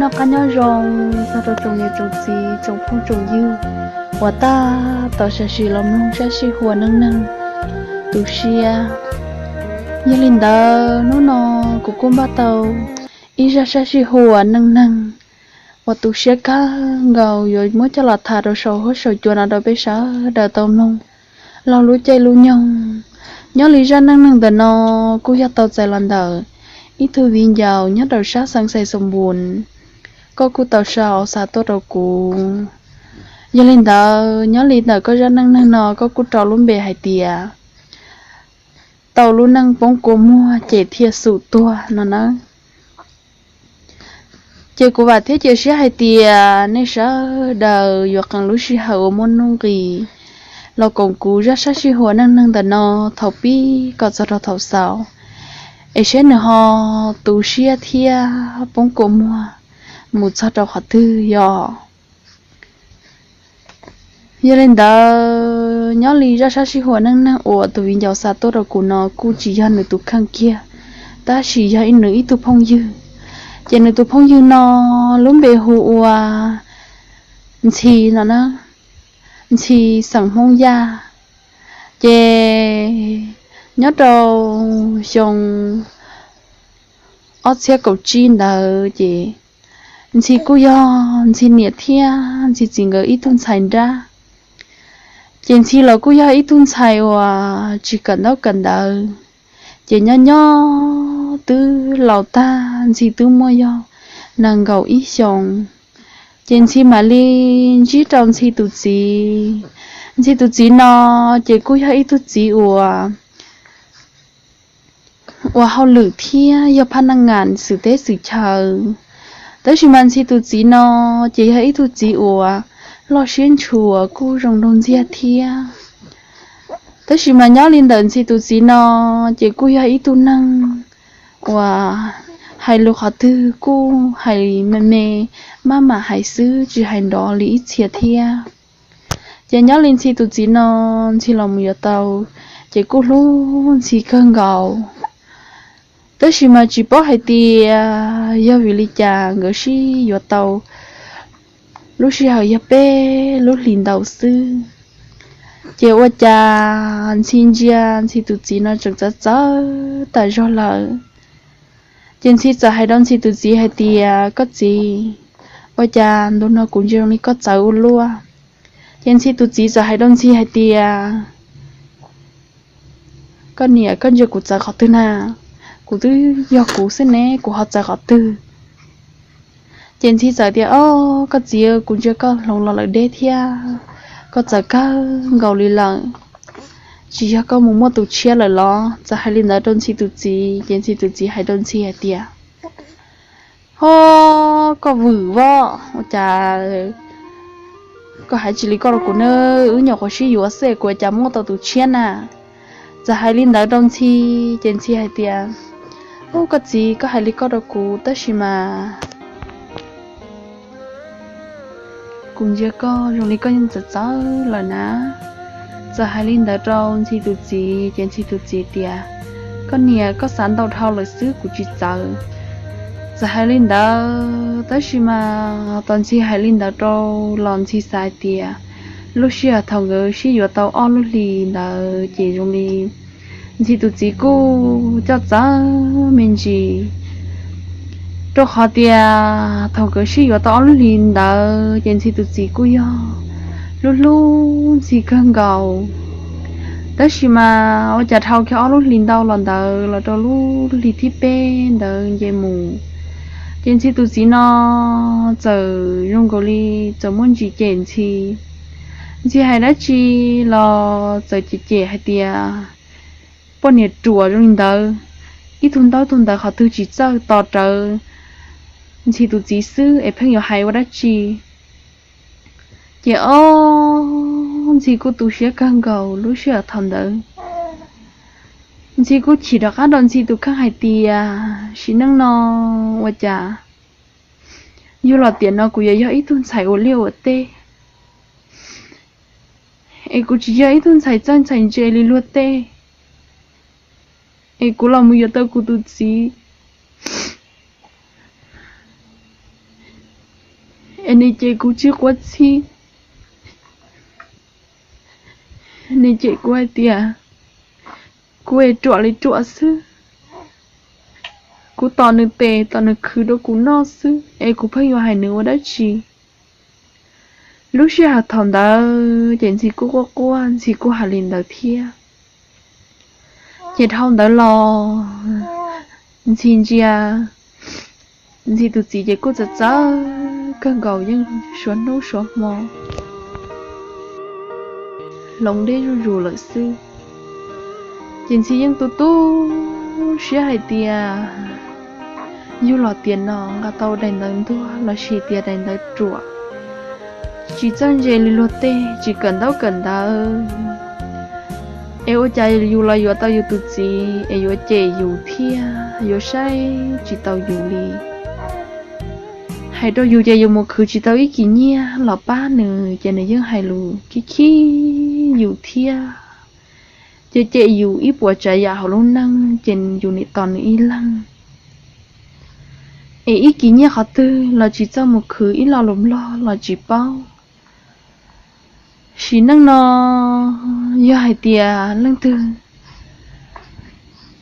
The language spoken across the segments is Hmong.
Noj qab nyob zoo txog rau tsoom niam tsoom txiv tsoom phooj tsoom ywg uas tab tom sam sim los mloog zaj sij huam neej neeg tu siab. Yog li ntawd hnub no kuv kuj npaj tau ib zaj sab sij huam neej neeg uas tu siab kawg nkaus yuav muab coj los tham rau saum huab saum cua no rau peb sawv daws tau mloog laug lub caij lub nyoog. Nyob li zaj neej neeg ntawm no kuj yog tau txais los ntawm ib tug viv ncaus nyob rau sab xeev Xais Xoom Npuas, koj kuj tau sau xa tuaj rau kuv. Yog li ntawd nyob li ntawm koj zaj neej neeg no koj kuj rau lub npe hais tias tau lub neej poob kua muag ces thiaj xum tuag no nawb. Ces kuv vam thiab cia siab hais tias nej sawv daws yuav qee lub sij hawm uas muaj nuj nqis los koom kuv zaj sab sij huam neej neeg ntawm no thaum pib kom txog rau thaum xaus, es seb nws ho tu siab thiab poob kua muag mus txog rau qhov twg yog. Yog li ntawd nyob li zaj sab sij huam neej neeg uas tus viv ncaus xa tuaj rau kuv no kuj tsis yog nws tus kheej kiag, tab sis yog nws ib tug phooj ywg. Ces nws tus phooj ywg no lub npe hu ua Ntxhi no na, Ntxhi xeem Hmoob Yaj. Ces nyob rau xyoo ob txhiab kaum tsib ntawd ces Ntxhi kuj yog Ntxhi niam thiab Ntxhi txiv nkawd ib tug ntxhais nrab. Ces Ntxhi los kuj yog ib tug ntxhais uas tsis kawm ntaub kawm ntawv, ces nyob nyob twb laus tag Ntxhi twb muaj yog nees nkaum ib xyoos. Ces Ntxhi mam li ntsib rau Ntxhi tus txiv. Ntxhi tus txiv no ces kuj yog ib tug txiv uas ua hauj lwm thiab yog phaj naj ngas xwm teb xwm chaw, tab sis mas Ntxhi tus txiv no ces yog ib tug txiv uas loj siab ntshua kuj zoo nraug ntxiag thiab. Tab sis mas nyob li ntawm Ntxhi tus txiv no ces kuj yog ib tug neeg uas hais lus qhov twg kuj hais me me, maj mam hais xwb tsis hais nrov li ib txhia thiab. Ces nyob li Ntxhi tus txiv no, Ntxhi los mus yuav tau, ces kuj hlub Ntxhi kawg nkaus. Tab sis mas tsis paub hais tias yog vim li cas nkawd sib yuav tau lub sij hawm yog peb lub hlis ntau xwb. Ces ua cas Ntxhi ntsia Ntxhi tus txiv no tseem txawv txawv tas zog lawm. Ces Ntxhi txawm hais rau Ntxhi tus txiv hais tias, koj txiv, ua cas ntu no kuv ntsia zoo li koj txawv ua luaj? Ces Ntxhi tus txiv txawm hais rau Ntxhi hais tias, koj niam, koj ntsia kuv txawv qhov twg na? Kuv twb yog kuv xwb ne, kuv ho txawv qhov twg? Ces Ntxhi txawm tias, o, koj txiv, kuv ntsia koj hloov los lawm deb thiab, koj txawv kawg nkaus li lawm. Tsis yog koj mus muaj tus tshiab lawm los? Txawm hais li ntawd rau Ntxhi tus txiv, ces Ntxhi tus txiv hais rau Ntxhi hais tias, ho, koj vwm voj, ua cas koj hais tsis li koj rau kuv ne? Wb nyuam qhuav sib yuav xwb kuv ua cas muaj tau tus tshiab na? Txawm hais li ntawd rau Ntxhi, ces Ntxhi hais tias, u, koj txiv, koj hais li koj rau kuv tab sis mas kuv ntsia koj zoo li koj yeej txawv txawv lawm na. Txawm hais li ntawd rau Ntxhi tus txiv, ces Ntxhi tus txiv tias, koj niam, koj xav ntau dhau lawm xwb, kuv tsis txawv. Txawm hais li ntawd tab sis mas tos Ntxhi hais li ntawd rau los Ntxhi xav hais tias lub sij hawm thaum nkawd sib yuav tau ob lub hlis ntawd ces zoo li Ntxhi tus txiv kuj coj txawv me ntsis, rau qhov tias thaum nkawd sib yuav tau ob lub hlis ntawd ces Ntxhi tus txiv kuj yog hlub hlub Ntxhi kawg nkaus. Tab sis mas ua cas dhau kiag ob lub hlis ntau los ntawd los rau lub hlis thib peb ntawd nce mus, ces Ntxhi tus txiv no txawm zoo nkaus li txawm muaj ntsis cem Ntxhi. Ntxhi hais dab tsi los txawm cem cem hais tias, poj niam ruam zoo li ntawd, ib tug ntaub ib tug ntawv qhov twg tsis txawj tos rawv Ntxhi tus txiv xwb es pheej yuav hais ua dab tsi. Ces ob, Ntxhi kuj tu siab kawg nkaus lub sij hawm thaum ntawd. Ntxhi kuj chim rov qab rau Ntxhi tus kheej hais tias, sim neej no ua cas yug los tiam no kuv yuav yog ib tug ntxhais ua liaj ua teb, es kuv tsis yog ib tug ntxhais txawj ntxhais ntse li luag tej, es kuv los mus yuav tau kuv tus txiv, Nws cem kuv tsis quav txhij, nws cem kuv hais tias kuv es ruam li ruam xwb. Kuv tos nws tes tos nws khwv rau kuv noj xwb es kuv pheej yuav hais nws ua dab tsi. Lub sij hawm thaum ntawd ces Ntxhi kuj quaj quaj, Ntxhi kuj hais li ntawd thiab. Ces dhau ntawd los Ntxhi ntsia, Ntxhi tus txiv ces kuj txawv txawv kawg nkaus, yeej suav hnub suav hmo hloov deb zuj zus lawm xwb. Ces Ntxhi yeej tu tu siab hais tias yug los tiam no nqa tau daim ntawv ntuag lossis tias daim ntawv ruam, tsis txawj ntse li luag tej, tsis kawm ntaub kawm ntawv, es ua cas yus los yuav tau yus tus txiv es yuav cem yus thiab yuav saib tsis taus yus li. Hais rau yus ces yus mus khwv tsis tau ib kis nyiaj los pab nws ces nws yeej hais lus khib khib yus thiab, ces cem yus ib puas tsav yam hauv lub neej ces yus nim tos nws ib leeg. Es ib kis nyiaj qhov twg los tsis txawj mus khwv, ib lo lus nplog los tsis paub. Sim neej no yog hais tias leej twg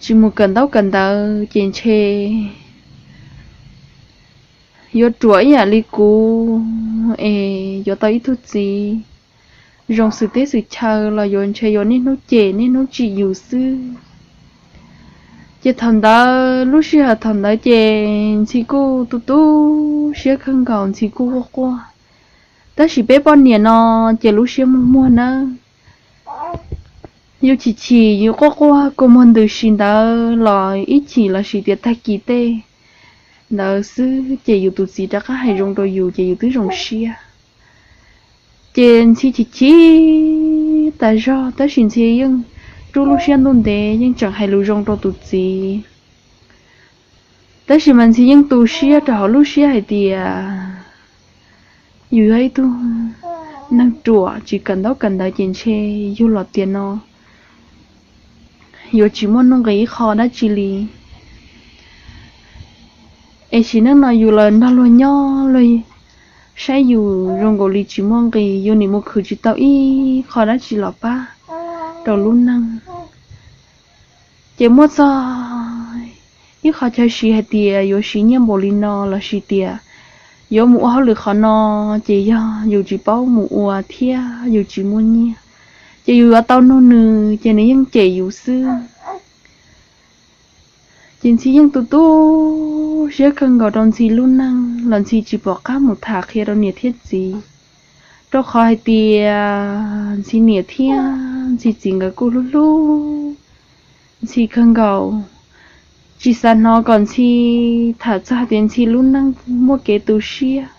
tsis mus kawm ntaub kawm ntawv ces ntshe yuav ruam ib yam li kuv es yuav tau ib tug txiv zoo xwm teb xwm chaw los yuav ntshe yuav niaj hnub cem niaj hnub tsim yus xwb. Ces thaum ntawd, lub sij hawm thaum ntawd ces Ntxhi kuj tu tu siab kawg nkaus, Ntxhi kuj quaj quaj. Tab sis peb poj niam no ces lub siab muag muag nawb. Yus chim chim yus quaj quaj kua muag ntws si ntawd los ib chim lossis tias tag kis tej ntawd xwb ces yus tus txiv rov qab hais zoo rau yus ces yus twb zoo siab. Ces Ntxhi chim chim tas zog tab sis Ntxhi yeej rub lub siab ntuj ntev yeej tseem hais lus zoo rau tus txiv. Tab sis mas Ntxhi yeej tu siab rau hauv lub siab hais tias yus yog ib tug neeg ruam tsis kawm ntaub kawm ntawv ces ntshe yug los tiam no yuav tsis muaj nuj nqis ib qho dab tsi li. Es sim neej no yus los nrog luag nyob, luag saib yus zoo nkaus li tsis muaj nqis, yus nim mus khwv tsis tau ib qho dab tsi los pab rau lub neej. Ces muaj txog ib qho chaw siv hais tias yuav siv nyiaj npaum li no lossis tias yuav mus ua hauj lwm qhov no, ces yog yus tsis paub mus ua thiab yus tsis muaj nyiaj, ces yus yuav tau nug nws ces nws yeej cem yus xwb. Ces Ntxhi yeej tu tu siab kawg nkaus rau Ntxhi lub neej los Ntxhi tsis pom qab mus tham qhia rau niam thiab txiv, rau qhov hais tias Ntxhi niam thiab Ntxhi txiv nkawd kuj hlub hlub Ntxhi kawg nkaus, tsis xav hnov kom Ntxhi tham txog hais tias Ntxhi lub neej muaj kev tu siab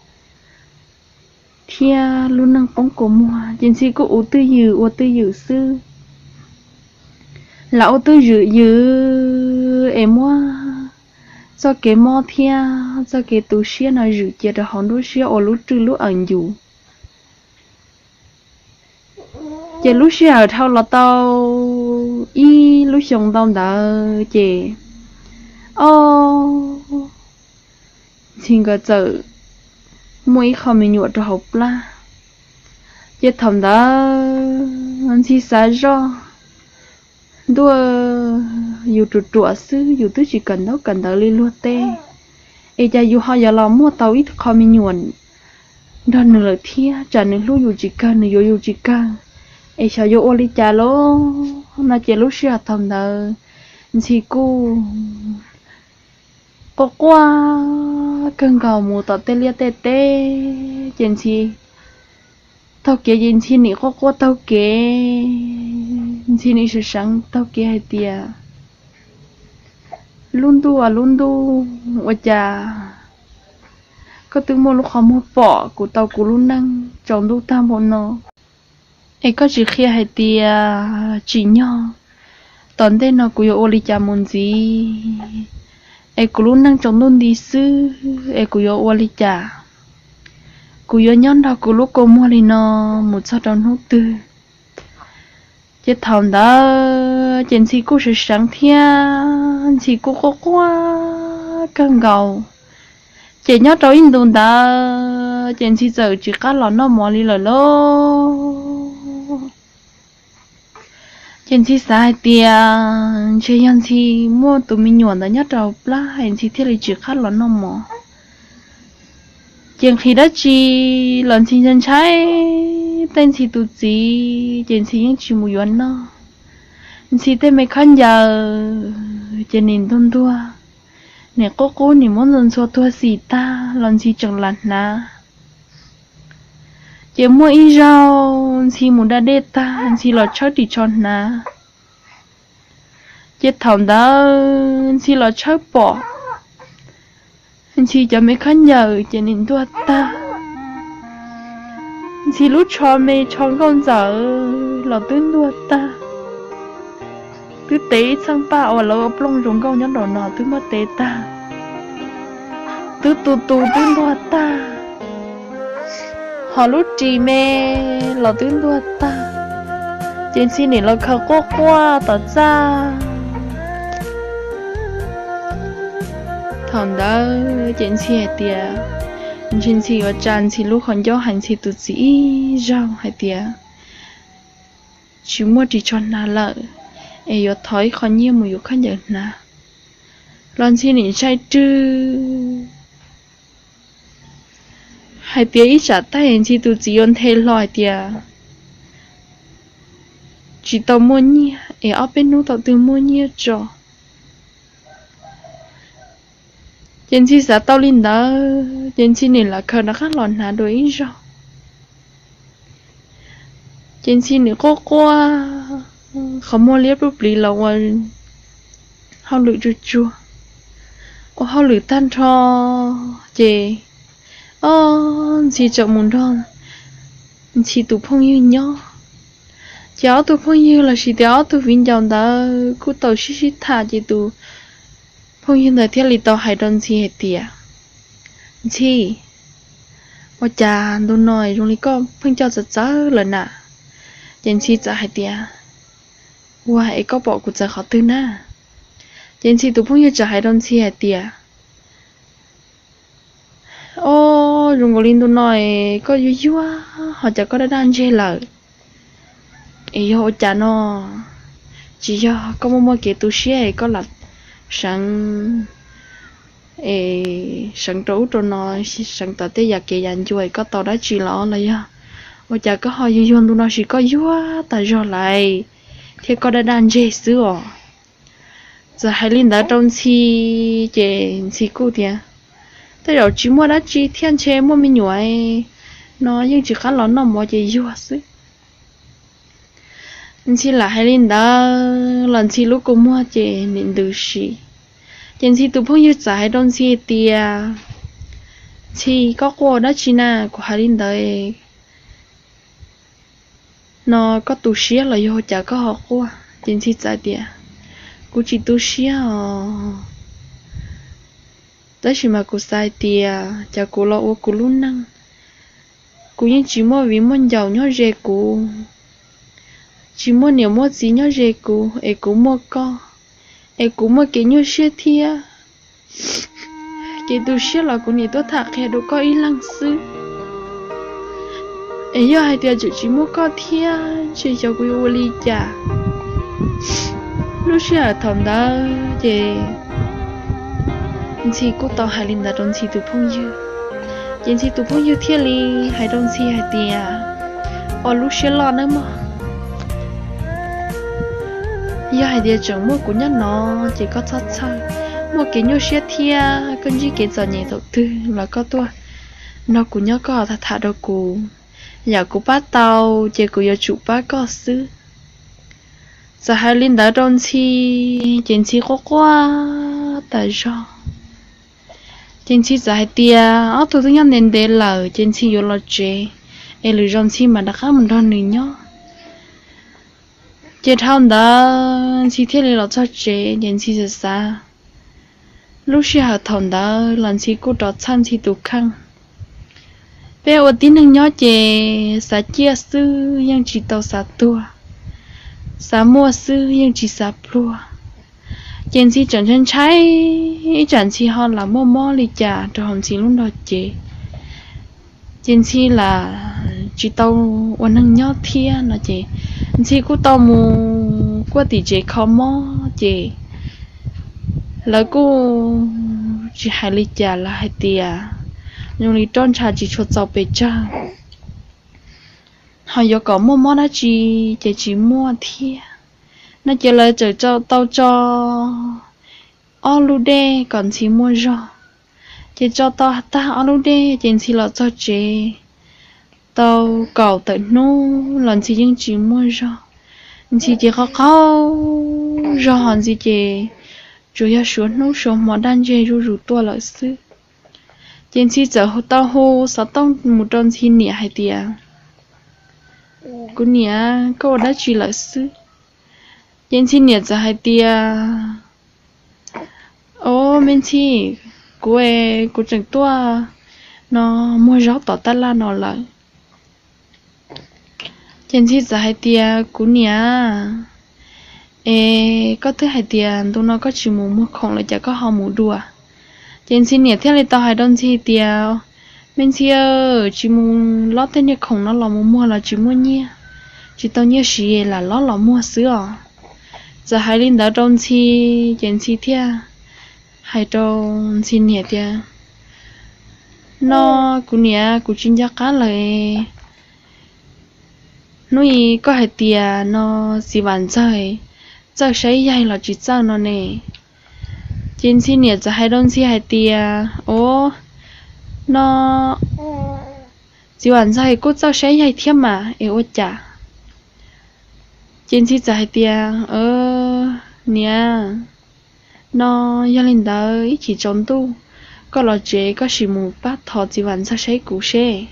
thiab lub neej poob kua muag, ces Ntxhi kuj ua twj ywm ua twj ywm xwb. Lam ua twj ywm ywm es muab txoj kev mob thiab txoj kev tu siab no zwm cia rau hauv nruab siab ua lub rwj lub awm yus. Ces lub sij hawm dhau los tau ib lub xyoo ntau ntawd ces, o, Ntxhi nkawd txawm muaj ib qho me nyuam rau hauv plab. Ces thaum ntawd Ntxhi xav zoj, ntuj, yus ruam ruam xwb, yus twb tsis kawm ntaub kawm ntawv li luag tej, es cas yus ho yuav los muaj tau ib qho me nyuam nrog nws lawm thiab, tsam nws hlub yus tsis kawg, nws yuav yus tsis kawg, es xyov yuav ua li cas lauj. No ces lub sij hawm thaum ntawd Ntxhi kuj quaj quaj kawg nkaus mus tom tej liaj tej teb, ces Ntxhi taug kev ces Ntxhi nim quaj quaj taug kev. Ntxhi nim seev seev taug kev hais tias, lub ntuj, lub ntuj, ua cas koj twb muaj lub qhov muag pom kuv tau kuv lub neej tsaus ntuj tag npaum no, es koj tsis qhia hais tias tsim nyog tom ntej no kuv yuav ua li cas mus ntxiv, es kuv lub neej tsaus ntuj nti xwb es kuv yuav ua li cas, kuv yuav nyob nrog kuv lub kua muag li no mus txog rau hnub twg? Ces thaum ntawd ces Ntxhi kuj seev seev thiab Ntxhi kuj quaj quaj kawg nkaus. Ces nyob rau ib ntus ntawd ces Ntxhi txawm tsis qab los noj mov li lawm lauj. Ces Ntxhi xav hais tias ntshe yog Ntxhi muaj tus me nyuam ntawd nyob rau hauv plab es Ntxhi thiaj li tsis qab los noj mov. Ces nqhis dab tsi los Ntxhi ntshai ntshai tej Ntxhi tus txiv ces Ntxhi yeej tsis mus yuav noj. Ntxhi tej me khaub ncaws ces nim ntuag ntuag, nim qub qub, nim muab ntxhua ntxhua tuag xim tag los Ntxhi tseem lam hnav. Ces muaj ib zaug Ntxhi mus da dej tag Ntxhi los tshawb ris tsho hnav. Ces thaum ntawd Ntxhi los tshawb pom Ntxhi cov me khaub ncaws ces nim ntuag tag. Ntxhi lub tsho me tsho nkauj ntxawm los twb ntuag tag. Twb tev ib txheej paj uas lawv ua plooj zoo nkauj nyob nraum no twb muab tev tag. Twb tu tu twb ntuag tag. Ho lub ris me los twb ntuag tag. Ces Ntxhi nim los khaws quaj quaj tom txaj. Thaum ntawd ces Ntxhi hais tias, ntshe Ntxhi yuav tsa Ntxhi lub qhov ncauj hais Ntxhi tus txiv ib zaug hais tias tsis muaj ris tsho hnav lawm, es yuav thov ib qho nyiaj mus yuav khaub ncaws hnav. Los Ntxhi nim ntshai rwg hais tias ib tsam tag Ntxhi tus txiv yuav nthe hlo hais tias tsis tau muaj nyiaj es ob peb hnub thaum twg muaj nyiaj tso. Ces Ntxhi xav tau li ntawd ces Ntxhi nim lam khaws rov qab los hnav dua ib zaug. Ces Ntxhi nim quaj quaj, qhov muag liab pluj pliv los ua hauj lwm tsuag tsuag. Ua hauj lwm tag nrho ces, o, Ntxhi tseem mus nrog Ntxhi tus phooj ywg nyob. Ces ob tug phooj ywg los sis tias ob tug viv ncaus ntawd kuj tau sib sib tham ces tus phooj ywg ntawd thiaj li tau hais rau Ntxhi hais tias, Ntxhi, ua cas ntu no zoo li koj pheej coj txawv txawv lawm na? Ces Ntxhi txawm hais tias, ua es koj pom kuv txawv qhov twg na? Ces Ntxhi tus phooj ywg txawm hais rau Ntxhi hais tias, o, zoo nkaus li ntu no es koj yuag yuag ho cas koj daj daj ntseg lawm. Es yog ua cas no? Tsis yog koj muaj muaj kev tu siab es koj lam seev, es seev rau ub rau no, seev tom tej yam kev yam ncua es koj tau dab tsi los los yog ua cas koj ho yuag yuag ntu no sis koj yuag tas zog lawm thiab koj daj daj ntseg xwb os? Txawm hais li ntawd rau Ntxhi ces Ntxhi kuj tias, tej zaum tsis muaj dab tsi thiab, ntshe muaj me nyuam no yeej tsis qab los noj mov ces yuag xwb. Ntxhi lam hais li ntawd los Ntxhi lub kua muag ces nim ntws si. Ces Ntxhi tus phooj ywg txawm hais rau Ntxhi tias, Ntxhi, koj quaj dab tsi na? Kuv hais li ntawd no koj tu siab los yog cas koj ho quaj? Ces Ntxhi txawm tias, kuv tsis tu siab os, tab sis mas kuv xav hais tias cas kuv los ua kuv lub neej, kuv yeej tsis muaj viv muaj ncaus nyob ze kuv, tsis muaj niam muaj txiv nyob ze kuv, es kuv muaj koj, es kuv muaj kev nyuaj siab thiab. Kev tu siab los kuv nim tuaj tham qhia rau koj ib leeg xwb. Es yog hais tias tseem tsis muaj koj thiab ntshe xyov kuv yuav ua li cas. Lub sij hawm thaum ntawd ces Ntxhi kuj tau hais li ntawd rau Ntxhi tus phooj ywg, ces Ntxhi tus phooj ywg thiaj li hais rau Ntxhi hais tias, ua lub siab loj nawb mog. Yog hais tias tseem muaj kuv nyob no ces koj txhob txhawj, muaj kev nyuaj siab thiab koj ntsib kev txom nyem thaum twg los koj tuaj nrog kuv nyob, koj tham tham rau kuv, yam kuv pab tau ces kuv yuav tsum pab koj xwb. Txawm hais li ntawd rau Ntxhi ces Ntxhi quaj quaj tas zog. Ces Ntxhi txawm hais tias ob tug twb nyob ntev ntev lawm ces Ntxhi yuav los tsev, es lwm zaus Ntxhi mam rov qab mus nrog nws nyob. Ces dhau ntawd Ntxhi thiaj li los txog tsev ces Ntxhi xav xav, lub sij hawm thaum ntawd los Ntxhi kuj rov txhawj Ntxhi tus kheej. Peb ua tib neeg nyob ces xav ciaj xwb yeej tsis tau xav tuag, xav muaj xwb yeej tsis xav pluag. Ces Ntxhi tseem ntshai ntshai ib tsam Ntxhi ho lam muaj mob li cas rau hauv Ntxhi lub nrog cev. Ces Ntxhi lam tsis tau ua neeg nyob thiab no ces Ntxhi kuj tau mus kuaj tim tsev kho mob ces lawv kuj tsis hais li cas, lawv hais tias zoo li roj ntsha tsis tshua txaus pes tsawg, ho yuav kom muaj mob dab tsi ces tsis muaj thiab no ces lawv txawm tau tso ob lub dej kom Ntxhi muaj zog. Ces tso tau tag ob lub dej ces Ntxhi los txog tsev tau kaum tawm hnub los Ntxhi yeej tsis muaj zog. Ntxhi ces qaug qaug zog, Ntxhi ces tsuas yog suav hnub suav hmo daj ntseg zuj zus tuaj lawm xwb. Ces Ntxhi txawm tau hu xov tooj mus rau Ntxhi niam hais tias, Kuv niam, koj ua dab tsi lawm xwb? Ces Ntxhi niam txawm hais tias, Au, me Ntxhi, kuv, kuv tseem tuaj no muag zaub tom tab laj no lawm. Ces Ntxhi txawm hais tias, Kuv niam, es koj twb hais tias ntu no koj tsis mus muag khoom lawm cas koj ho mus dua? Ces Ntxhi niam thiaj li tau hais rau Ntxhi tias, Me Ntxhi, tsis mus lob tej niag khoom no los mus muag los tsis muaj nyiaj, tsis tau nyiaj siv lam lob los muag xwb os. Txawm hais li ntawd rau Ntxhi, ces Ntxhi thiaj hais rau Ntxhi niam tias, No, kuv niam, kuv tsis nco qab lawm. Hnub i koj hais tias no txiv Vam Ntxawg txawj saib yaig los tsis txawj no ne? Ces Ntxhi niam txawm hais rau Ntxhi hais tias, Au, no txiv Vam Ntxawg kuj txawj saib yaig thiab mas es ua cas? Ces Ntxhi txawm hais tias, Niam, no yog li ntawd ib chim tsaus ntuj koj los tsev koj sim mus pab thov txiv Vam Ntxawg saib kuv seb.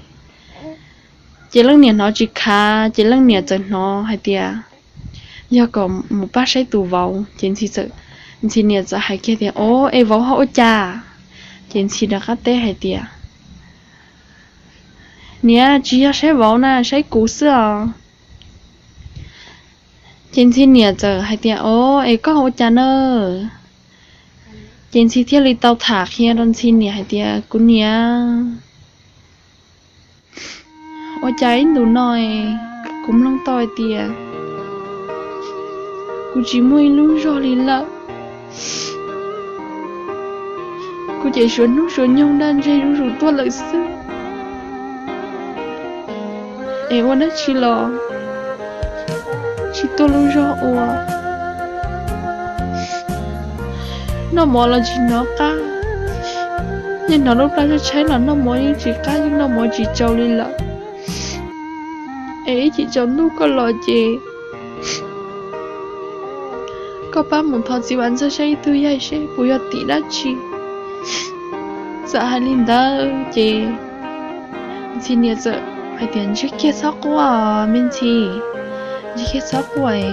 Ces leej niam hnov tsis khav ces leej niam txawm hnov hais tias yog kom mus pab saib tus vauv. Ces Ntxhi niam txawm hais kiag tias, Au, es vauv ho ua cas? Ces Ntxhi rov qab teb hais tias, Niam, tsis yog saib vauv na, saib kuv xwb os. Ces Ntxhi niam txawm hais tias, Au, es koj ua cas na? Ces Ntxhi thiaj li tau tham qhia rau Ntxhi niam hais tias, Kuv niam, ua cas ib ntus no kuv mloog tau hais tias kuv tsis muaj ib lub zog li lawm. Kuv ces suav hnub suav nyoog daj ntseg zuj zus tuaj lawm xwb. Es ua dab tsi los tsis tuaj lub zog ua. Noj mov los tsis hnov qab, yeej hnov lub plab tshaib tshaib los noj mov yeej tsis qab, yeej noj mov tsis tsau li lawm. Es ib chim tsaus ntuj koj los ces koj pab mus thov txiv Vam Ntxawg saib ib tug yaig seb puas yog tim dab tsi. Txawm hais li ntawd ces Ntxhi niam txawm hais tias, Ntsib kiag txhob quaj me Ntxhi, ntsib kiag txhob quaj.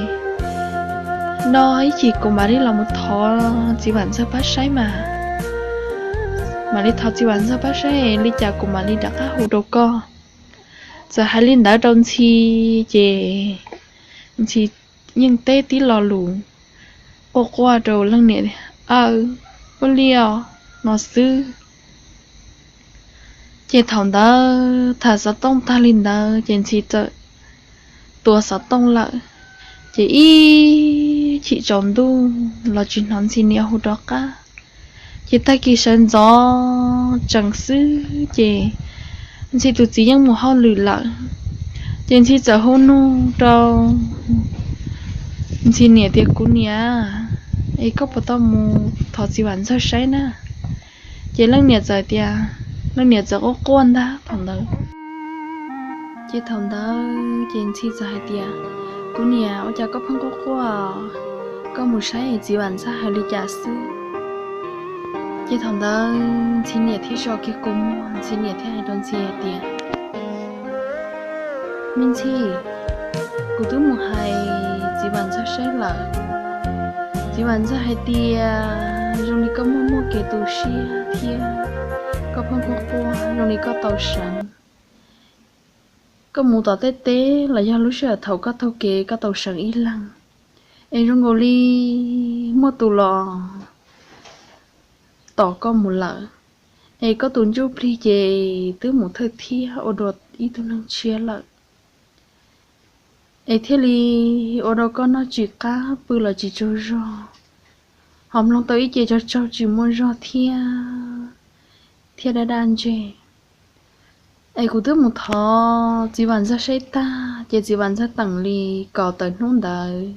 No ib chim kuv mam li los mus thov txiv Vam Ntxawg pab saib mas. Mam li thov txiv Vam Ntxawg pab saib li cas kuv mam li rov qab hu rau koj. Txawm hais li ntawd rau Ntxhi ces Ntxhi yeej teb tib lo lus quaj quaj rau leej niam, Aw, ua li os, no xwb. Ces thaum ntawd tham xov tooj tag li ntawd ces Ntxhi txawm tua xov tooj lawm. Ces ib chim tsaus ntuj los tsis hnov Ntxhi niam hu rov qab. Ces tag kis sawv ntxov tsees xwb ces Ntxhi tus txiv yeej mus hauj lwm lawm. Ces Ntxhi txawm hu nug rau Ntxhi niam tias, Kuv niam, es koj puas tau mus thov txiv Vam Ntxawg saib na? Ces leej niam txawm tias, leej niam txawm quaj quaj ntag thaum ntawd. Ces thaum ntawd ces Ntxhi txawm hais tias, Kuv niam, ua cas koj pheej quaj quaj? Koj mus saib txiv Vam Ntxawg hais li cas xwb? Ces thaum ntawd Ntxhi niam thiaj so kiag kua muag, Ntxhi niam thiaj hais rau Ntxhi hais tias, Me Ntxhi, kuv twb mus hais txiv Vam Ntxawg saib lawm. Txiv Vam Ntxawg hais tias zoo li koj muaj muaj kev tu siab thiab koj pheej quaj quaj zoo li koj tau seev. Koj mus tom tej teb los yog lub sij hawm thaum koj taug kev koj tau seev ib leeg, es zoo nkaus li muaj tus los tom koj mus lawm. es koj tus ntsuj plig ces twb mus thawj thiab ua dua ib tug neeg tshiab lawm, es thiaj li ua rau koj noj tsis qab pw los tsis tsaug zog, ho mloog tau ib ce tsaug tsaug tsis muaj zog thiab, thiab daj daj ntseg. Es kuv twb mus thov txiv Vam Ntxawg saib tag ces txiv Vam Ntxawg teem li kom tawm hnub ntawd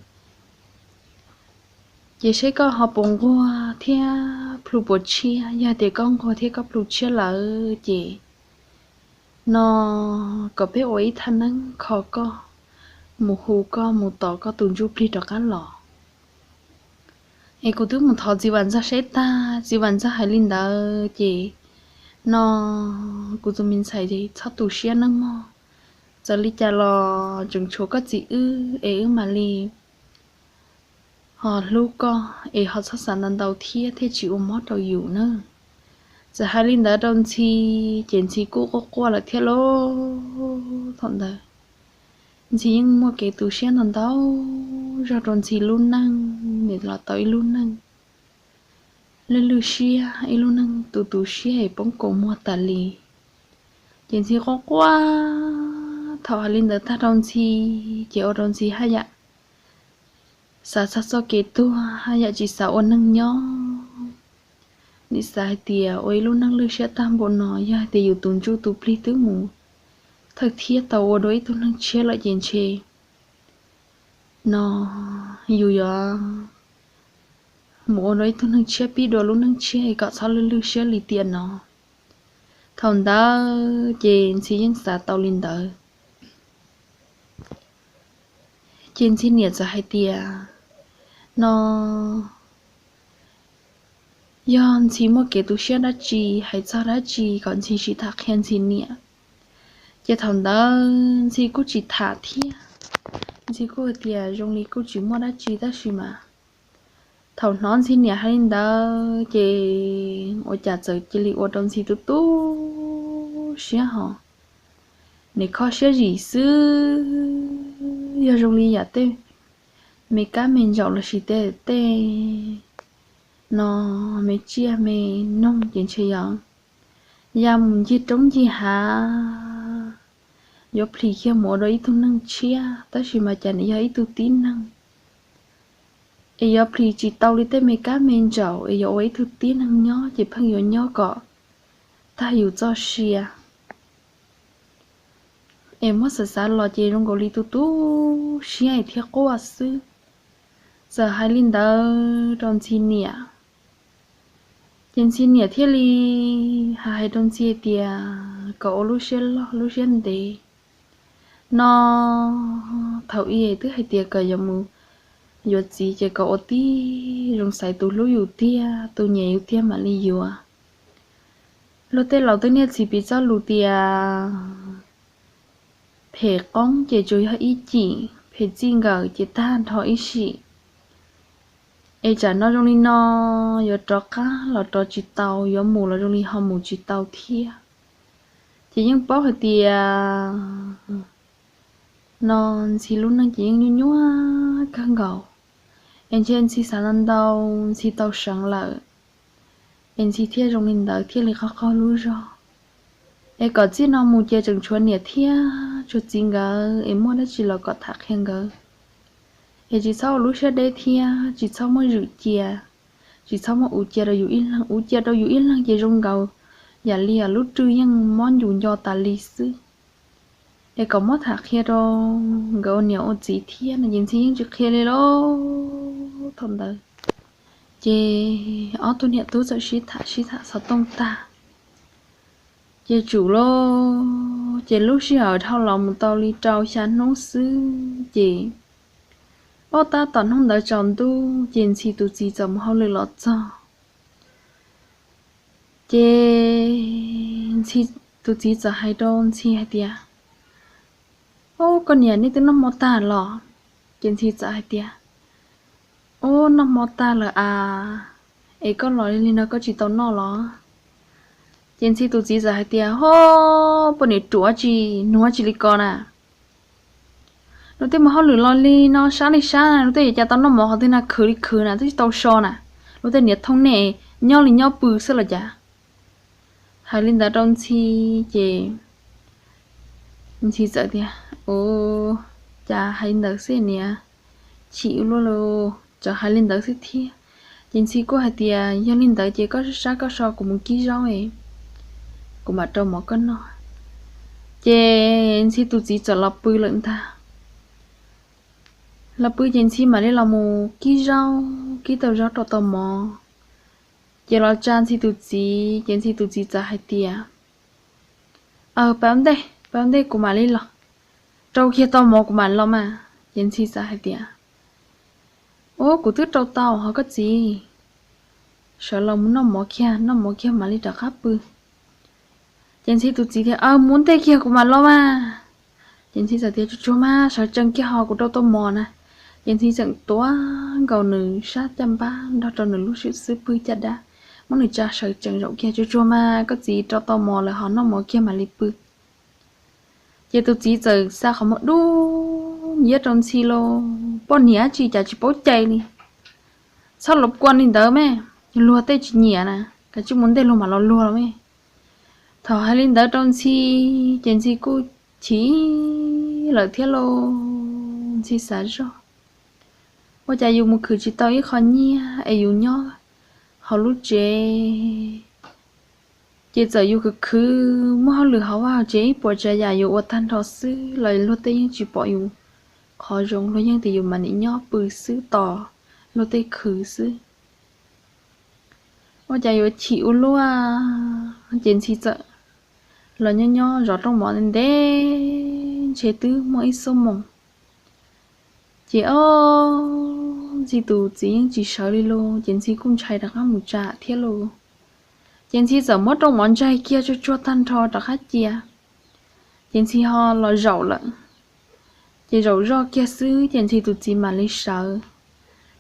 ces seb koj ho puas nquag thiab plhu puas tshiab. Yog tias koj nquag thiab koj plhu tshiab lawm ces no kom peb ua ib thaj neeb kho koj, mus hu koj mus tom koj tus ntsuj plig rov qab los. Es kuv twb mus thov txiv Vam Ntxawg saib tag, txiv Vam Ntxawg hais li ntawd ces no kuv tus me ntxhais txhob tu siab nawb mog. Txawm li cas los tseem tshuav koj txiv wb es wb mam li ho hlub koj es ho txhob xav ntau ntau thiab thiaj tsis ua mob rau yus nawb. Txawm hais li ntawd rau Ntxhi ces Ntxhi kuj quaj quaj lawm thiab lauj. Thaum ntawd Ntxhi yeej muaj kev tu siab ntau ntau zog rau Ntxhi lub neej, nws los tau ib lub neej lwj lwj siab, ib lub neej tu tu siab es poob kaus muag tas li. Ces Ntxhi quaj quaj, thaum hais li ntawd tag rau Ntxhi ces ua rau Ntxhi haj yam xav txog txoj kev tuag, haj yam tsis xav ua neeg nyob. Nim xav hais tias ua ib lub neej lwj siab tag npaum no, yog hais tias yus tus ntsuj tus plig twb mus thawj thiab tau ua dua ib tug neeg tshiab lawm ces ntshe no yus yuav mus ua dua ib tug neeg tshiab pib dua lub neej tshiab es kom txhob lwj lwj siab li tiam no. Thaum ntawd ces Ntxhi yeej xav tau li ntawd. Ces Ntxhi niam txawm hais tias no yog Ntxhi muaj kev tu siab dab tsi, hais txog dab tsi kom Ntxhi tsis tham qhia Ntxhi niam. Ces thaum ntawd Ntxhi kuj tsis tham thiab, Ntxhi kuj hais tias zoo li kuj tsis muaj dab tsi tab sis mas thaum hnov Ntxhi niam hais li ntawd ces ua cas txawm cia li ua rau Ntxhi tu tu siab hos, nim kho siab zim xwb. Yog zoo li yam tej me kab me ntsaum los sis tej tej no me tsiaj me noog ces ntshe yog ya mus ncig roob ncig hav, yuav plhis kiag mus ua dua ib tug neeg tshiab, tab sis mas cas nim yog ib tug tib neeg es yuav plhis tsis tau li tej me kab me ntsaum es yuav ua ib tug tib neeg nyob ces pheej yuav nyob kom tag yus txoj sia. Es muab xav xav los ces zoo nkaus li tu tu siab es thiab quaj xwb. Txawm hais li ntawd rau Ntxhi niam, ces Ntxhi niam thiaj li hais rau Ntxhi hais tias kom ua lub siab loj lub siab ntev no. Thaum ub twb hais tias kom yuav mus yuav txiv ces kom ua tib zoo xaiv tus hlub yus tiag tus nyiam yus tiag mam li yuav. Luag tej laus twb niaj txhis piv txoj lus tias phem qoob ces tsuas yog ib cim, phem txij nkawm ces tag nrho ib sim. Es tsam no zoo li no yuav rov qab los rov tsis tau, yuav mus los zoo li ho mus tsis tau thiab. Ces yeej paub hais tias no Ntxhi lub neej ces yeej nyuaj nyuaj kawg nkaus, es ntshe Ntxhi xav ntau ntau Ntxhi tau seev lawm, es Ntxhi thiaj zoo li ntawd thiaj li qaug qaug lub zog. Es kom txij no mus ces tseem tshuav niam thiab tshuav txiv nkawd es muaj dab tsi los kom tham qhia nkawd. Es tsis txhob ua lub siab deb thiab tsis txhob muab zwm cia, tsis txhob muab ua cia rau yus ib leeg, ua cia rau yus ib leeg ces zoo nkaus yam li lub rwg yeej mob ncus nco tas li xwb. Es kom muab tham qhia rau nkawd ua niam ua txiv thiab no ces Ntxhi yeej tsis qhia li lauj. Thaum ntawd ces ob tug niam tub txawm sib tham sib tham xov tooj tag, ces tsum lauj, ces lub sij hawm dhau los mus tau li rau xya hnub xwb ces ob tab tom hnub ntawd tsaus ntuj ces Ntxhi tus txiv txawm mus hauj lwm los txog. Ces Ntxhi tus txiv txawm hais rau Ntxhi hais tias, Ub, koj niam, nej twb noj hmo tag los? Ces Ntxhi txawm hais tias, Ub, noj hmo tag lawm as, es koj los li no koj tsis tau noj los? Ces Ntxhi tus txiv txawm hais tias, Ho, poj niam ruam tsis nuav tsis li ko na. Luag tej mus hauj lwm los li no sab li sab na, luag tej yuav cas tau noj mov qhov twg na, khwv li khwv na, twb tsis tau so na. Luag tej niam thooj nej nyob li nyob pw xwb los cas. Hais li ntawd rau Ntxhi ces Ntxhi txawm tias, Ua cas hais li ntawd xwb niam, chim ua luaj li, txawm hais li ntawd xwb thiab. Ces Ntxhi kuj hais tias, Yog li ntawd ces koj sab koj so kuv mus kib zaub, kuv mam rau mov koj noj. Ces Ntxhi tus txiv txawm los pw lawm ntag. Los pw ces Ntxhi mam li los mus kib zaub, kib tau zaub rau tau mov. Ces los tsa Ntxhi tus txiv, ces Ntxhi tus txiv txawm hais tias, Aws, pab ntej, pab ntej kuv mam li los, rau kiag tau mov kuv mam los mas. Ces Ntxhi txawm hais tias, Ua, kuv twb rau tau ho koj txiv, sawv los mus noj mov kiag, noj mov kiag mam li rov qab pw. Ces Ntxhi tus txiv tias, Aws, mus ntej kiag kuv mam los mas. Ces Ntxhi txawm tias, Tsuag tsuag mas, sawv tsees kiag ho kuv rau tau mov na. Ces Ntxhi txawm tuav nkaus nws sab caj npab nrog rau nws lub xub pwg caj dab, muab nws tsa sawv tsees zaum kiag, Tsuag tsuag mas, koj txiv rau tau mov lawm ho noj mov kiag mam li pw. Ces tus txiv txawm xa qhov muag dub nciab rau Ntxhi lauj, poj niam tsis cas tsis paub cai li, txhob los kua li ntawd me, luag tej tsis nyiam na, kav tsij mus ntej luag mam los luag los me. Thaum hais li ntawd rau Ntxhi, ces Ntxhi kuj chim lawm thiab lauj. Ntxhi xav zoj, Ua cas yus mus khwv tsis tau ib qho nyiaj es yus nyob hauv lub tsev, ces txawm yus khwv khwv muaj hauj lwm hauv vaj hauv tsev ib puas tsav yam yus ua tag nrho xwb los luag tej yeej tsis pom yus qhov zoo, luag yeej tias yus mas nim nyob pw xwb tos luag tej khwv xwb. Ua cas yuav chim ua luaj, ces Ntxhi txawm los nyob nyob zov rooj mov ntev ntev, ntshe twb muaj ib xuab moos. Ces ob, Ntxhi tus txiv yeej tsis sawv li lauj, ces Ntxhi kuj ntshai rov qab mus tsa thiab lauj. Ces Ntxhi txawm muab rooj mov ntsaig kiag tsuag tsuag tag nrho rov qab cia. Ces Ntxhi ho los zaum lawm, ces zaum zoj kiag xwb ces Ntxhi tus txiv mam li sawv.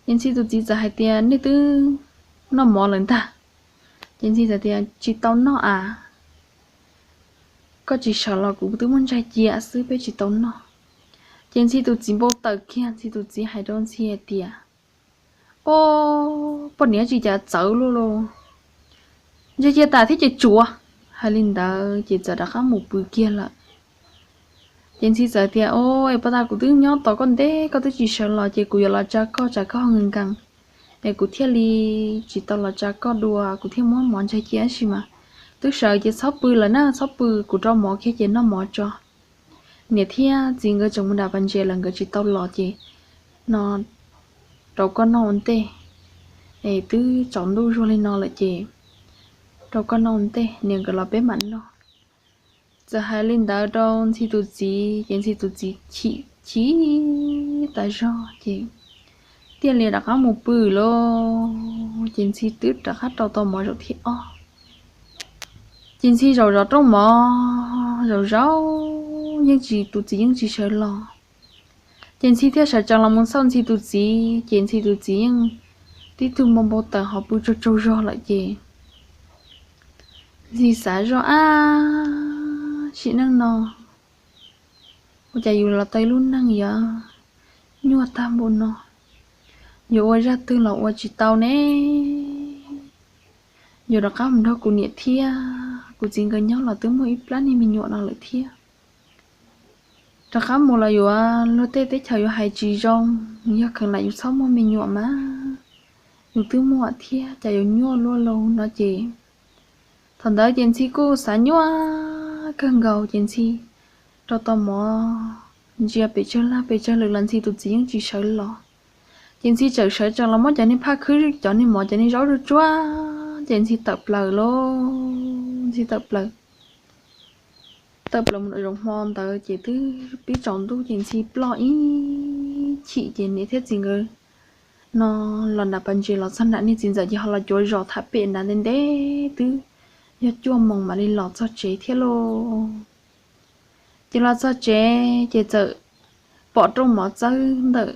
Ces Ntxhi tus txiv txawm hais tias, Nej twb noj mov lawm ntag? Ces Ntxhi txawm tias, Tsis tau noj a, koj tsis sawv los kuv twb muab ntsaig cia xwb, peb tsis tau noj. Ces Ntxhi tus txiv npau taws kiag, Ntxhi tus txiv hais rau Ntxhi hais tias, Ob, poj niam tsis cas txawv luaj lauj, ntsaig cia tas thiab ces tsuav. Hais li ntawd ces txawm rov qab mus pw kiag lawm. Ces Ntxhi txawm tias, Ob, es pab tas kuv twb nyob tos koj ntev koj twb tsis sawv los ces kuv yuav los tsa koj, tsam koj ho nkees nkees es kuv thiaj li tsis tau los tsa koj dua, kuv thiaj muab mov ntsaig cia tab sis mas twb sawv ces txhob pw lawm na, txhob pw, kuv rau mov kiag ces noj mov tso. Niam thiab txiv nkawd tseem mus nram pas ntses lawm nkawd tsis tau los ces no rau koj noj ua ntej, es twb tsaus ntuj zuag li no lawm ces rau koj noj ua ntej, niam nkawd los peb mam noj. Txawm hais li ntawd rau Ntxhi tus txiv ces Ntxhi tus txiv chim chim tas zog ces thiaj li rov qab mus pw lawm. Ces Ntxhi twb rov qab rau tau mov zaum thib ob. Ces Ntxhi zaum zov rooj mov zaum zaum yeej tsis, tus txiv yeej tsis sawv los. Ces Ntxhi thiaj sawv tsees los mus xauj Ntxhi tus txiv ces Ntxhi tus txiv yeej tib tug npau npau taws ho pw tsaug tsaug zog lawm ces Ntxhi xav zoj, Ab, sim neej no ua cas yus los tau ib lub neej yuav nyuaj tag npaum no, yuav ua zaj twg los ua tsis tau ne. Yuav rov qab mus nrog kuv niam thiab kuv txiv nkawd nyob los twb muaj ib plab niag me nyuam no lawm thiab. Rov qab mus los yuav luag tej teb chaws yuav hais tsis zoo, yog kheev lam yus txhob muaj me nyuam mas yus twb muaj thiab cas yuav nyuaj luaj li no ces. Thaum ntawd ces Ntxhi kuj xav nyuaj kawg nkaus ces Ntxhi rau tau mov ntsia pes tsawg lag pes tsawg lwm los Ntxhi tus txiv yeej tsis sawv los. Ces Ntxhi txawm sawv tsees los muab cov niag phaj khwb, cov niag mov, cov niag zaub tsuag tsuag ces Ntxhi tawm plaws lauj. Ntxhi tawm plaws, tawm plaws mus nram zoov hmo ntawd ces twb pib tsaus ntuj ces Ntxhi ploj ib chim ces niam thiab txiv nkawd no los nram pas ntses los txog nram niag txiv ntxawm ces ho los cuav zos tham pem nrad ntev ntev twb yog cuaj moos mam li los txog tsev thiab lauj. Ces los txog tsev ces txawm pom rooj mov txawb ntawm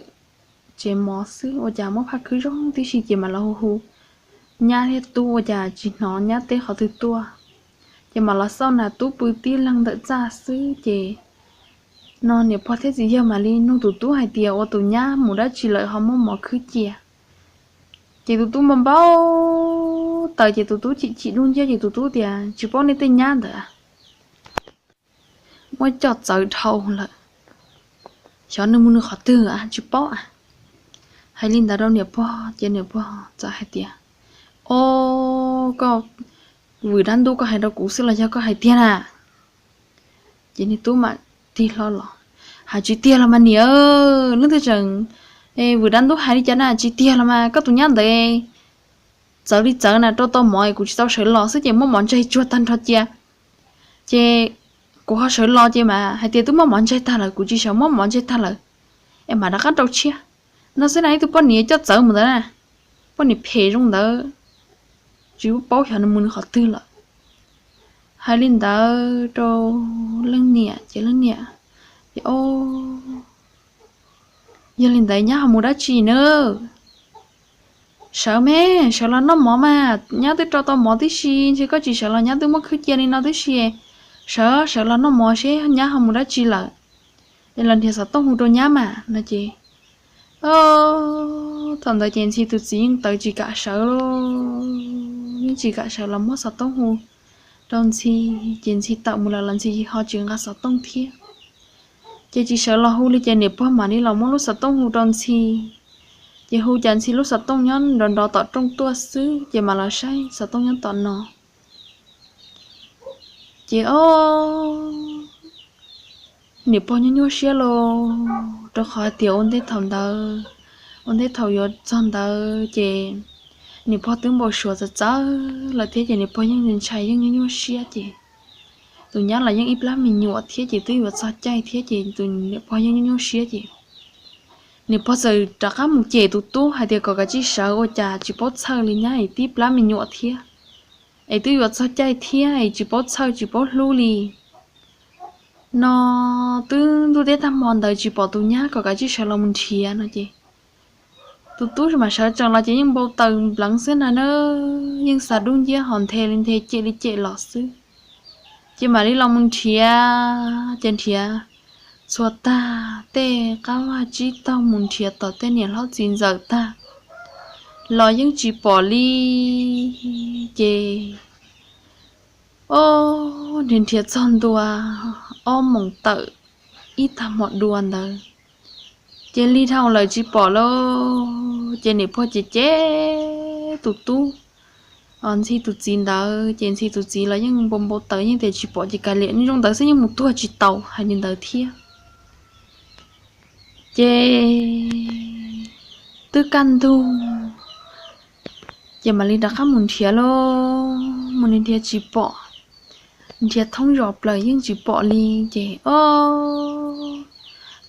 tsev mov xwb ua cas muab phaj khwb zoo tib si ces mam los hu hu nyab thiab tub ua cas tsis hnov nyab teb qhov twg tuaj. Ces mam los xauj nas tub pw tib leeg ntawm txaj xwb ces no niam pog thiab txiv yawg mam li nug tus tub hais tias ua tus nyab mus dab tsi lawm ho muab mov khwb cia. Ces tus tub npau npau taws ces tus tub chim chim lub nciab ces tus tub tias, Tsis paub nej tej nyab ntawd muab coj txawv dhau lawm, xyov nws mus nws qhov twg tsis paub. Hais li ntawd rau niam pog ces niam pog txawm hais tias, O, koj vwm dab ntub koj hais rau kuv xwb los yog koj hais tiag na? Ces niag tub mam tig hlo los, Hais tsis tiag los mas niam, leej twg tseem vwm dab ntub hais li cas na, tsis tiag los mas koj tus nyab ntawd txawv li txawv na, rau tau mov kuv tsis tau sawv los xwb ces muab mov ntseg tsuag tag nrho cia. Ces kuv ho sawv los ces mas hais tias twb muab mov ntseg tag lawm, kuv tsis sawv muab mov ntseg tag lawm es mam rov qab rau tshiab. No xwb na, ib tug poj niam coj txawv mus ntawd na, poj niam phem zoo ntawd, tsis paub xyov nws mus nws qhov twg lawm. Hais li ntawd rau leej niam ces leej niam, Yog li ntawd nyab ho mus dab tsi na? Sawv me, sawv los noj mov mas, nyab twb rau tau mov tib si, ntshe koj tsis sawv los nyab twb muab khwb cia li no tib si. Sawv, sawv los noj mov seb nyab ho mus dab tsi lawm, es los nrhiav xov tooj hu rau nyab mas no ces thaum ntawd ces Ntxhi tus txiv yeej tawv tsis kam sawv, yeej tsis kam sawv los muab xov tooj hu rau Ntxhi. Ces Ntxhi tawm mus lawm los Ntxhi ho tsis nqa xov tooj thiab. Ces tsis sawv los hu li ces niam pog mam li los muab lub xov tooj hu rau Ntxhi. Ces hu cas Ntxhi lub xov tooj nyob nrov nrov tom rooj tuaj xwb ces mam los saib xov tooj nyob tom no. Ces o, niam pog nyuaj nyuaj siab lauj, rau qhov hais tias ua ntej thaum ntawd, ua ntej thaum yuav txog ntawd ces niam pog twb npau suav txawv txawv lawm thiab ces niam pog yeej ntshai yeej nyuaj nyuaj siab ces tus nyab los yeej ib plab me nyuam thiab ces twb yuav txog caij thiab ces tus niam pog yeej nyuaj nyuaj siab ces niam pog txawm rov qab mus cem tus tub hais tias kom kav tsij sawv ua cas tsis paub txhawj li nyab es tib plab me nyuam thiab, es twb yuav txog caij thiab es tsis paub txhawj tsis paub hlub li. No twb ntuj teb tag hmo ntawd tsis pom tus nyab kom kav tsij sawv los mus nrhiav no ces tus tub mam sawv tsees los ces yeej npau taws npleev xwb na na, yeej xa dub nciab ho nthe li nthe cem li cem los xwb. Ces mam li los mus nrhiav ces nrhiav txhua tag tej qab vaj tsib taug mus nrhiav tom tej niam hlob txiv ntxawm tag los yeej tsis pom li. Ces o, nrhiav nrhiav txog ntua ob moos tawm ib tag hmo dua ntawd ces lig dhau lawm tsis pom lauj. Ces niam pog ces cem tus tub, Ntxhi tus txiv ntawd ces Ntxhi tus txiv los yeej npau npau taws yeej tias tsis pom ces kav liam, zoo ntawd xwb yeej mus tuag tsis tau hais li ntawd thiab. Ces twb kaj ntug ces mam li rov qab mus nrhiav lauj, mus nrhiav tsis pom, nrhiav thoob zos plaws yeej tsis pom li. Ces o,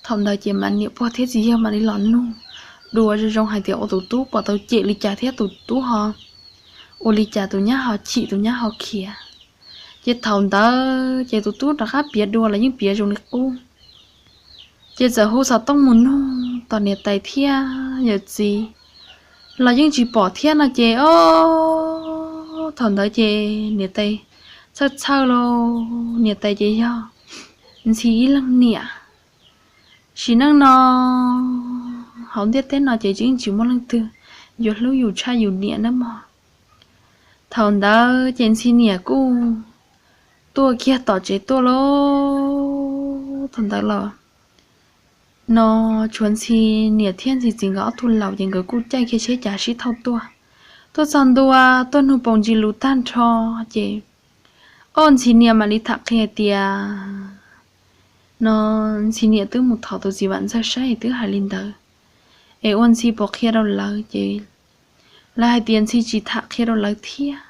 thaum ntawd ces mam niam pog thiab txiv yawg mam li los nug dua zoo zoo hais tias ua tus tub pom tau cem li cas thiab tus tub ho ua li cas tus nyab ho chim tus nyab ho khiav. Ces thaum ntawd ces tus tub rov qab piav dua los yeej piav zoo li qub. Ces txawm hu xov tooj mus nug tom niam tais thiab yawm txiv los yeej tsis pom thiab no ces o, thaum ntawd ces niam tais txhawj txhawj lauj, niam tais ces yog Ntxhi ib leeg niam. Sim neej no hauv ntiaj teb no ces yeej tsis muaj leej twg yuav hlub yus tshaj yus niam nawb mog. Thaum ntawd ces Ntxhi niam kuj tuaj kiag tom tsev tuaj lauj. Thaum ntawd los no tshuav Ntxhi niam thiab Ntxhi txiv nkawd ob tug laus ces nkawd kuj caij kiag tsheb cav sib thauj tuaj. Tuaj txog ntua tuaj nug paus ntsis lus tag nrho ces o, Ntxhi niam mam li tham qhia tias no Ntxhi niam twb mus thov tus txiv Vam Ntxawg saib twb hais li ntawd, es ua Ntxhi puas qhia rau lawv ces lawv hais tias Ntxhi tsis tham qhia rau lawv thiab.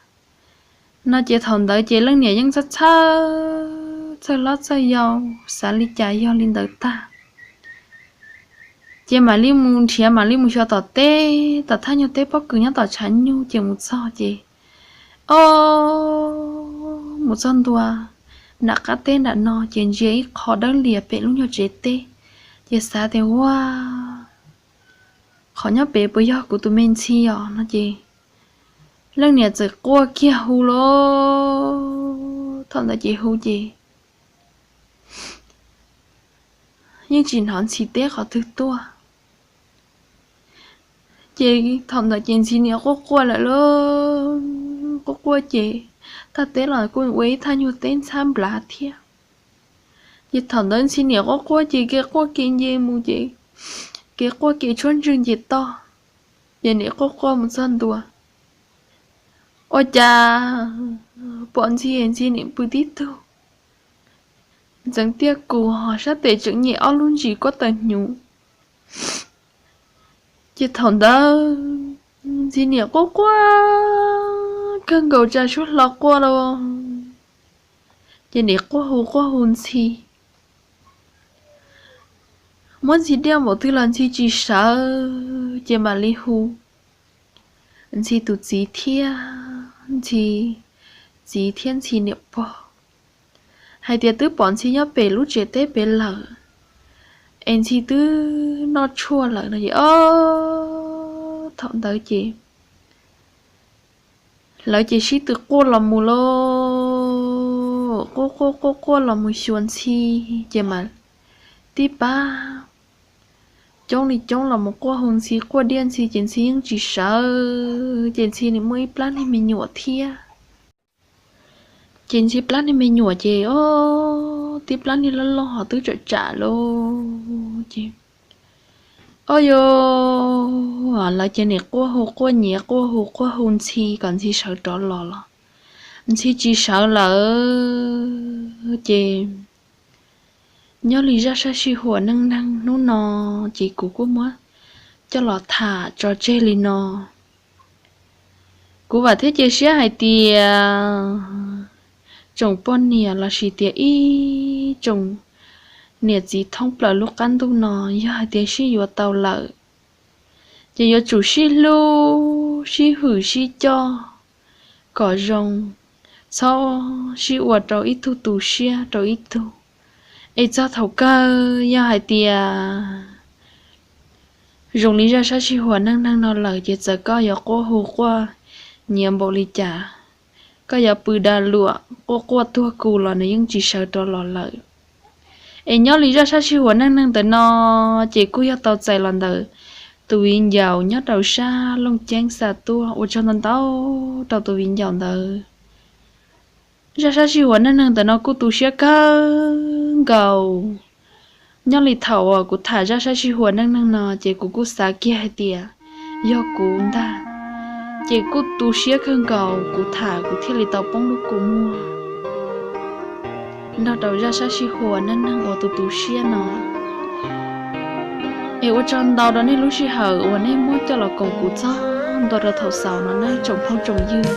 No ces thaum ntawd ces leej niam yeej txhawj txhawj, txhawj hlob txhawj yau, xav li cas yog li ntawd tag. Ces mam li mus nrhiav mam li mus xyuas tom teb, tom thaj nyuag teb pob kws nyob tom tshav nyuj ces mus txog ces o, mus txog ntua nram qab teb nram no ces ntsia ib qho dawb lias pem lub nyuag tsev teb. Ces xav tias ua qhov nyob pem puas yog kuv tus me Ntxhi os no ces leej niam txawm quaj kiag hu lauj. Thaum ntawd ces hu ces yeej tsis hnov Ntxhi teb qhov twg tuaj. Ces thaum ntawd ces Ntxhi niam quaj quaj lawm lauj. quaj quaj ces thaj teb los kuj ua ib thaj nyuag teb ntxhab nplav thiab. Ces thaum ntawd Ntxhi niam quaj quaj ces kev quaj kev nce mus ces kev quaj kev tshuab ntswg nce toj, ces niam quaj quaj mus txog ntua, ua cas pom Ntxhi, Ntxhi niam pw tib tug, ntxeev tiaj kus ho sab tes tseem nyem ob lub ntsis kuab tawm hnyuv. Ces thaum ntawd Ntxhi niam quaj quaj kawg nkaus tsa suab hlo quaj los, ces niam quaj hu quaj hu Ntxhi, muab Ntxhi diaj npaum twg los Ntxhi tsis sawv, ces mam li hu Ntxhi tus txiv thiab Ntxhi txiv thiab Ntxhi niam pog hais tias twb pom Ntxhi nyob pem lub tsev teb pem lawm, es Ntxhi twb noj tshuaj lawm no es o, thaum ntawd ces lawv ces sib tw quaj los mus lauj, quaj quaj quaj quaj los mus xyuas Ntxhi, ces mas tib pab coob li coob los mus quaj hu Ntxhi quaj diaj Ntxhi ces Ntxhi yeej tsis sawv, ces Ntxhi nws muaj ib plab niag me nyuam thiab. Ces Ntxhi plab niag me nyuam ces o, tib plab niag loj loj ho twb tsam tsam lauj ces o yos, lawv ces nim quaj hu quaj nyiav quaj hu quaj hu Ntxhi kom Ntxhi sawv rov los los Ntxhi tsis sawv lawm ces nyob li zaj sab sij huam neej neeg hnub no ces kuv kuj muab coj los tham tso tseg li no. Kuv vam thiab cia siab hais tias tsoom poj niam lossis tias ib tsoom niam txiv thoob plaws lub qab ntuj no yog hais tias sib yuav tau lawm ces yuav tsum sib hlub sib hwm sib coj kom zoo, txhob sib ua rau ib tug tu siab rau ib tug. Es txog thaum kawg yog hais tias zoo li zaj sab sij huam neej neeg no lawm ces txawm koj yuav quaj hu quaj nyiav npaum li cas, koj yuav pw da luam quaj quaj tuag kuv los nws yeej tsis sawv rov los lawm. Es nyob li zaj sab sij huam neej neeg ntawm no ces kuj yog tau txais los ntawm tus viv ncaus nyob rau sab Looj Ceeb xa tuaj. Ua tsaug ntau ntau rau tus viv ncaus ntawd. Zaj sab sij huam neej neeg ntawm no kuj tu siab kawg nkaus. Nyob li thaum uas kuv tham zaj sab sij huam neej neeg no ces kuv kuj xav kiag hais tias yog kuv ntag, ces kuj tu siab kawg nkaus kuv tham kuv thiaj li tau poob lub kua muag nrog rau zaj sab sij huam neej neeg uas tu tu siab no. Es ua tsaug ntau rau nej lub sij hawm uas nej muab coj los koom kuv txog ntua rau thaum xaus no nawb tsoom phooj tsoom ywg.